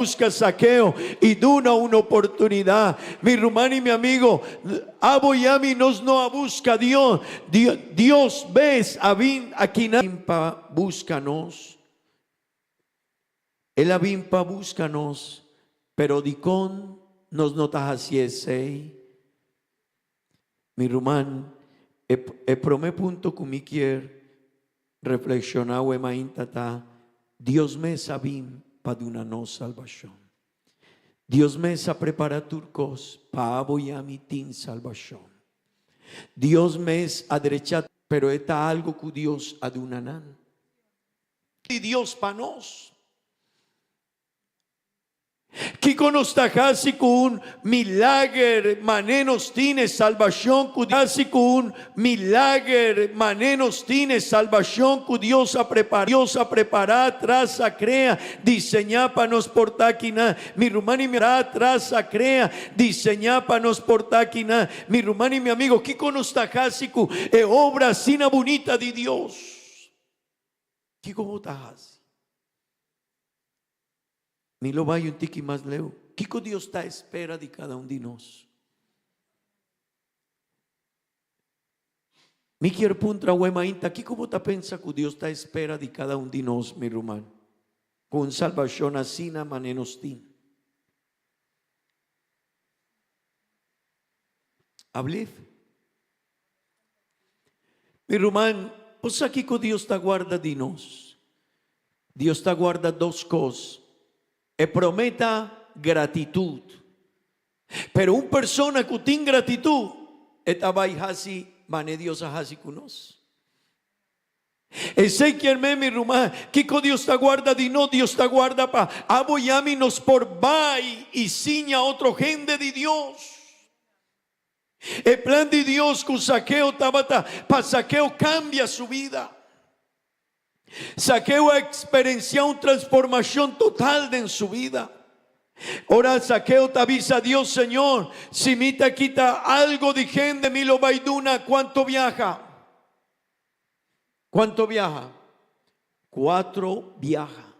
Busca Zaqueo y duna un oportunidad. Mi ruman y mi amigo, abo y ami nos no a busca Dios. Dios mes a bin aki nan pa busca nos. El a bin pa busca nos, pero dicon nos no ta haci esey? Mi ruman, e prome punto cu mi kier reflexiona awe mainta ta, Dios mes a bin pa duna nos salbacion. Dios mes a prepara tur cos pa abo y ami tin salbacion. Dios mes a drecha, pero e ta algo cu Dios a duna nan. Di Dios pa nos. Kiko nos ta hasi ku un milager mané nos tin e salbashon ku hasi ku un milager mané nos tin e salbashon ku Dios a prepara Dios a prepará tras a krea diseñá pa nos por ta akinan mi ruman i mi tras a krea diseñá pa nos por ta akinan mi ruman i mi amigo kiko nos ta hasi ku e obra asina bunita di Dios kiko bo ta hasi? Mi lo bai un tiki mas leu. Kiko Dios ta espera di kada un di nos? Mi kier puntra awe mainta, kiko bo ta pensa ku Dios ta espera di kada un di nos, mi ruman? Ku un salbashon asina manera nos tin. Ablif? Mi ruman, bo sa kiko Dios ta guarda di nos? Dios ta guarda dos kos. E promé ta gratitut. Pero un persona ku tin gratitut, e ta bai hasi mane Dios a hasi ku nos. Esei kier men, mi ruman, kiko Dios ta guarda di nos? Dios ta guarda pa abo i ami nos por bai i siña otro hende di Dios. E plan di Dios ku Zakeo tabata pa Zakeo kambia su bida. Zakeo a eksperensiá un transformashon total den su bida. Ora Zakeo ta bisa Dios, Señor, si mi ta kita algo di hende mi lo bai duna. Kuantu biaha? Kuantu biaha? Kuatro biaha.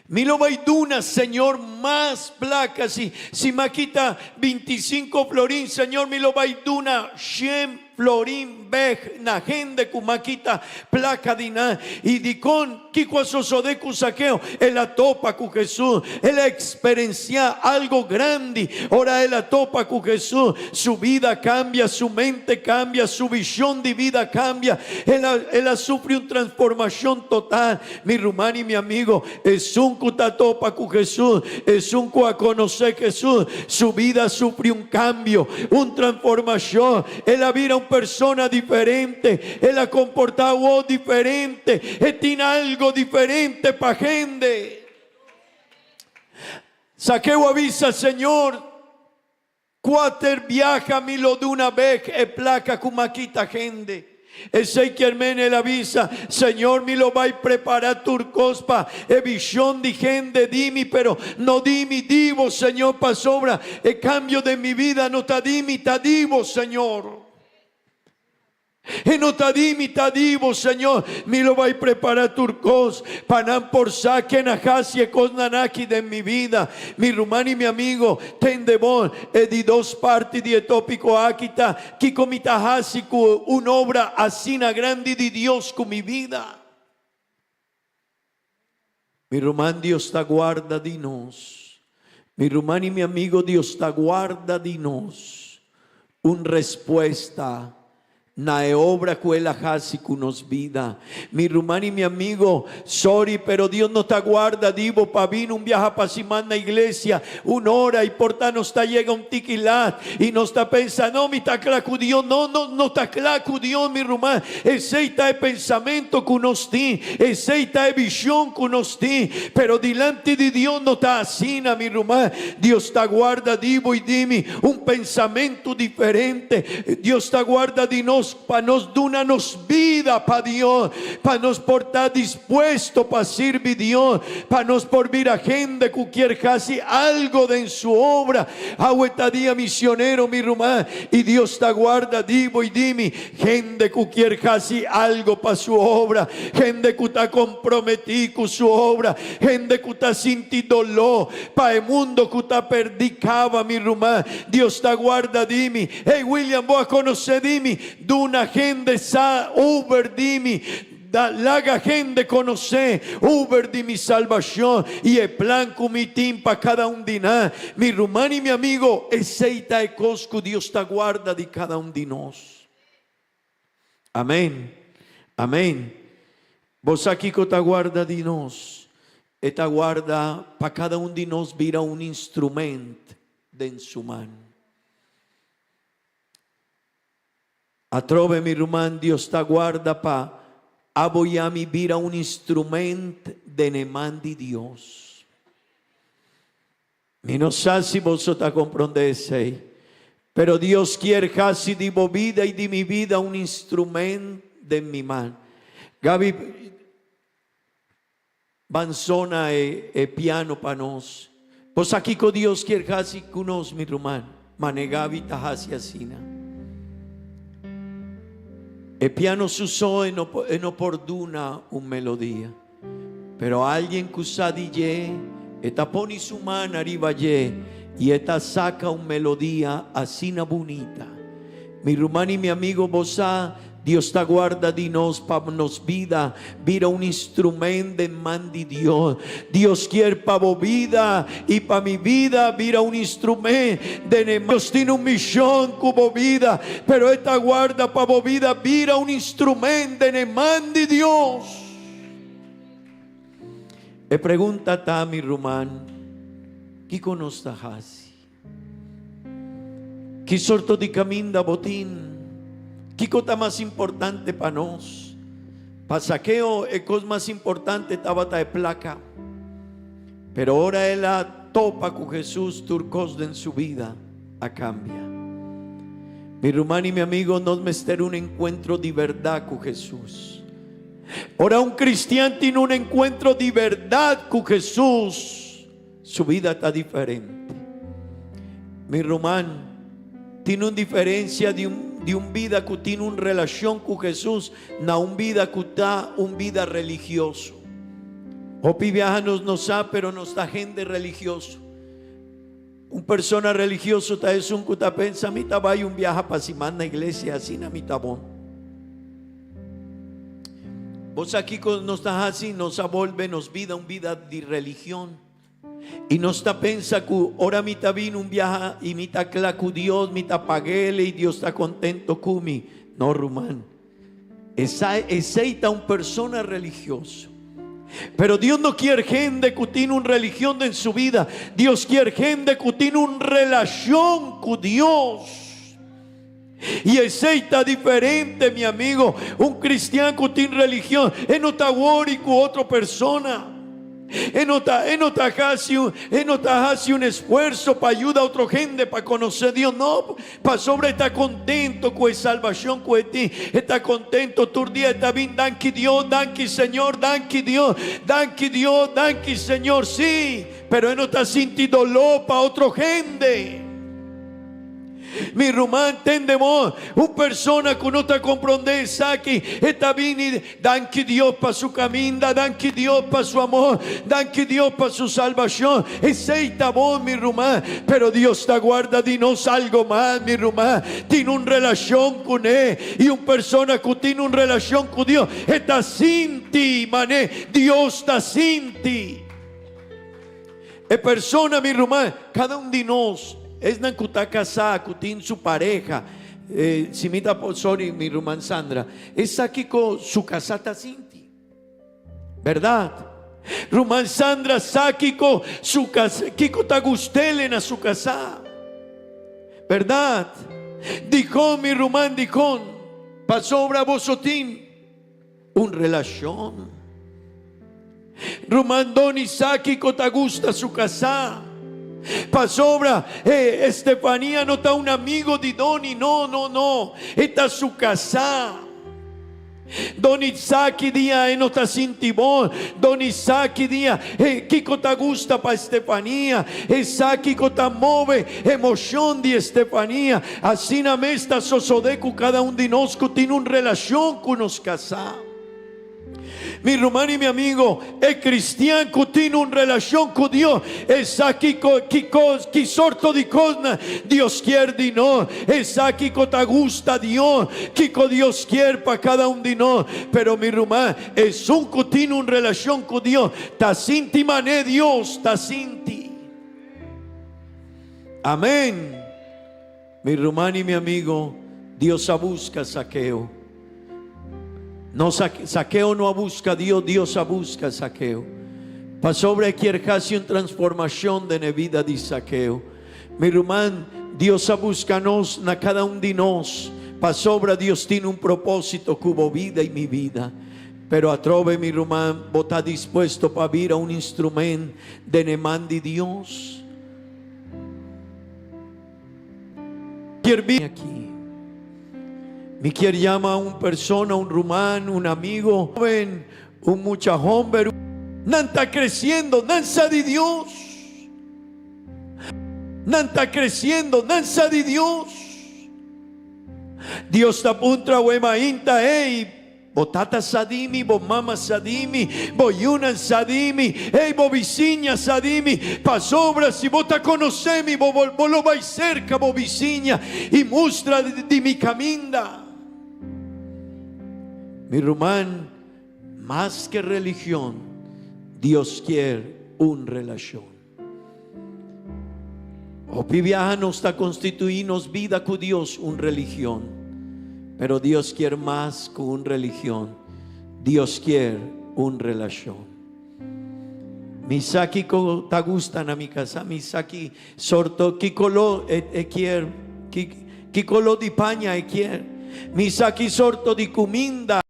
Mi lo bai duna Señor mas placa si si m'a kita bintisinco florin Señor mi lo bai duna shen florin bek na hende cu m'a kita placa di nan y dicon kico a sosode cu Zaqueo el a topa cu Jesús el a experencia algo grandi ora el a topa cu Jesús su vida cambia su mente cambia su vision di vida cambia el a el a sufri un transformacion total Mi ruman i mi amigo, esun ku ta topa ku Hesus, esun ku a konosé Hesus, su bida a sufri un kambio, un transformashon. El a bira un persona diferente, el a komportá awor diferente, e tin algo diferente pa hende. Zakeo a bisa, Señor, Kuater biaha mi lo duna bek e plaka ku m'a kita hende. Esei kier men el a bisa, Señor mi lo bai prepara tur kos pa e vishon di hende di mi, pero no di mi di bo, Señor, pasobra e kambio den mi bida no ta di mi, ta di bo, Señor. E no ta di mi, ta di bo, Señor. Mi lo bai prepara tur cos pa nan por sa ken a haci e cosnan aki den mi bida. Mi ruman y mi amigo, tende bon, e di dos parti di e topico aki ta, Kico mi ta haci cu un obra asina grandi di Dios cu mi bida? Mi ruman, Dios ta guarda di nos. Mi ruman y mi amigo, Dios ta guarda di nos un respuesta na e obra cu El a haci cu nos bida. Mi ruman y mi amigo, sorry, pero Dios no ta guarda di bo pa bin un biaha pa siman na iglesia, un ora y por ta nos ta yega un tiki lat y nos ta pensa, no, mi ta cla cu Dios. No, no, no ta cla cu Dios, mi ruman. Esei ta e pensamento ku nos tin, esei ta e vishon ku nos tin, pero dilanti di Dios no ta asina, mi ruman. Dios ta guarda di bo i di mi un pensamentu diferente. Dios ta guarda di nos. nos pa nos duna nos bida pa Dios, pa nos por ta dispuesto pa sirbi Dios, pa nos por bira hende ku kier hasi algo den su obra. Awe ta dia misionero, mi ruman, i Dios ta guarda di bo i di mi. Hende ku kier hasi algo pa su obra, hende ku ta komprometí ku su obra, hende ku ta sinti doló pa e mundo ku ta perdí kaba, mi ruman. Dios ta guarda di mi. Hey William, bo a konosé di mi? Duna hende sa over di mi. Da laga hende konosé over di mi salbashon i e plan ku mi tin pa kada un di nan. Mi ruman i mi amigo, esei ta e kos ku Dios ta guarda di kada un di nos. Amen. Amen. Bo sa kiko ta guarda di nos? E ta guarda pa kada un di nos bira un instrument den su man. Atrobe mi ruman Dios ta guarda pa abo i ami bira un instrument den e man di Dios. Mi no sa si boso ta comprende esey, pero Dios kier haci di bo bida i di mi bida un instrument den mi man. Gaby, ban sona e piano pa nos. Bo sa kiko Dios kier hasi ku nos, mi ruman? Mane Gaby ta hasi asina. E piano su so e no e no por duna un melodia. Pero alguien ku sa di dje, e ta pone su man ariba dje i e ta saka un melodia asina bunita. Mi ruman i mi amigo, bo sa Dios ta guarda di nos pa nos bida bira un instrument den man di Dios. Dios kier pa bo bida i pa mi bida bira un instrument den e man. Dios tin un mision ku bo bida, pero e ta guarda pa bo bida bira un instrument den e man di Dios. E pregunta ta, mi ruman, kiko nos ta hasi? Ki sorto di kaminda bo tin? Kiko ta mas importante pa nos? Pa Zakeo e kos mas importante tabata e plaka. Pero ora el a topa ku Hesus tur kos den su bida a kambia. Mi ruman i mi amigo, nos mester un enkuentro di bèrdat ku Hesus. Ora un kristian tin un enkuentro di bèrdat ku Hesus, Su bida ta diferente. Mi ruman, tin un diferencia di un, di un bida cu tin un relacion cu Jesus na un bida cu ta un bida religioso. Hopi biaha nos no sa, pero nos ta hende religioso. Un persona religioso ta esun cu ta pensa, mi ta bay un biaha pa siman na iglesia, asina mi ta bon. Bo sa kiko nos ta hasi? Nos a bolbe nos bida un bida di religion. I nos ta pensa ku ora mi ta bini un biaha i mi ta kla ku Dios, mi ta pag'El i Dios ta kontento ku mi. No, ruman. Esa, esei ta un persona religioso. Pero Dios no kier hende ku tin un religion den su bida. Dios kier hende ku tin un relashon ku Dios. I esei ta diferente, mi amigo. Un cristian cu tin religion, e no ta wori cu otro persona. E no ta, e no ta haci un, e no ta haci un esfuerzo pa yuda otro hende pa conoce Dios. No, pasobra e ta contento cu e salbacion cu e tin. E ta contento tur dia e ta bin, Danki Dios, danki Señor, danki Dios, danki Dios, danki Señor. Sí, pero e no ta sinti dolor pa otro hende. Mi ruman, tende bo, un persona ku no ta komprondé esaki, e ta bini, Danki Dios pa su kaminda, danki Dios pa su amor, danki Dios pa su salbashon. Esei ta bon, mi ruman, pero Dios ta guarda di nos algo mas, mi ruman. Tin un relashon kuné, i un persona ku tin un relashon ku Dios, e ta sinti manera Dios ta sinti. E persona, mi ruman, kada un di nos, esnan ku ta kasá, ku tin su pareha, si mi ta por, sorry mi ruman Sandra, e sa kiko su kasá ta sinti. Bèrdat? Ruman Sandra sa kiko su kasá, kiko ta gust'el na su kasá. Bèrdat? Dikon, mi ruman, dikon? Pasobra boso tin. Un relashon. Ruman Donny sa kiko ta gusta su kasá. Pasobra e Estefania no ta un amigo di Doni, no, no, no, e ta su kasá. Doni sa ki dia e no ta sinti bon, Doni sa ki dia e kiko ta gusta pa Estefania, e sa kiko ta move emoshon di Estefania. Asina mes ta sosodé ku kada un di nos ku tin un relashon ku nos kasá. Mi ruman i mi amigo, e cristian cu tin un relacion cu Dios, e sa kico, kico, ki sorto di cosnan Dios kier di nos, e sa kico ta gusta Dios, kico Dios kier pa cada un di nos. Pero mi ruman, esun cu tin un relacion cu Dios ta sinti man'e Dios ta sinti. Amen. Mi ruman i mi amigo, Dios a busca Zaqueo. No, Zaqueo no a busca Dios, Dios a busca Zaqueo. Pasobra e kier haci un transformacion den e vida di Zaqueo. Mi ruman, Dios a busca nos, na cada un di nos, pasobra Dios tin un proposito cu bo vida y mi vida. Pero atrobe, mi ruman, bo ta dispuesto pa bira un instrument den e man di Dios? Kier bini aki. Mi kier yama un persona, un ruman, un amigo, joven, un mucha homber. Nan ta creciendo, nan sa di Dios. Nan ta creciendo, nan sa di Dios. Dios ta puntra awe mainta, Hey, Bo tata sa di mi, bo mama sa di mi, bo yunan sa di mi, ey bo bisiña sa di mi, pasobra si bo ta konosé mi, bo bo lo bai serka bo bisiña i mustra di mi kaminda. Mi ruman, mas ke religion, Dios kier un relashon. Hopi biaha nos ta konstituí nos bida ku Dios un religion, pero Dios kier mas ku un religion, Dios kier un relashon. Mi sa kiko ta gusta na mi kasa, mi sa ki sorto, ki koló e e kier, ki ki koló di paña e kier, mi sa ki sorto di kuminda.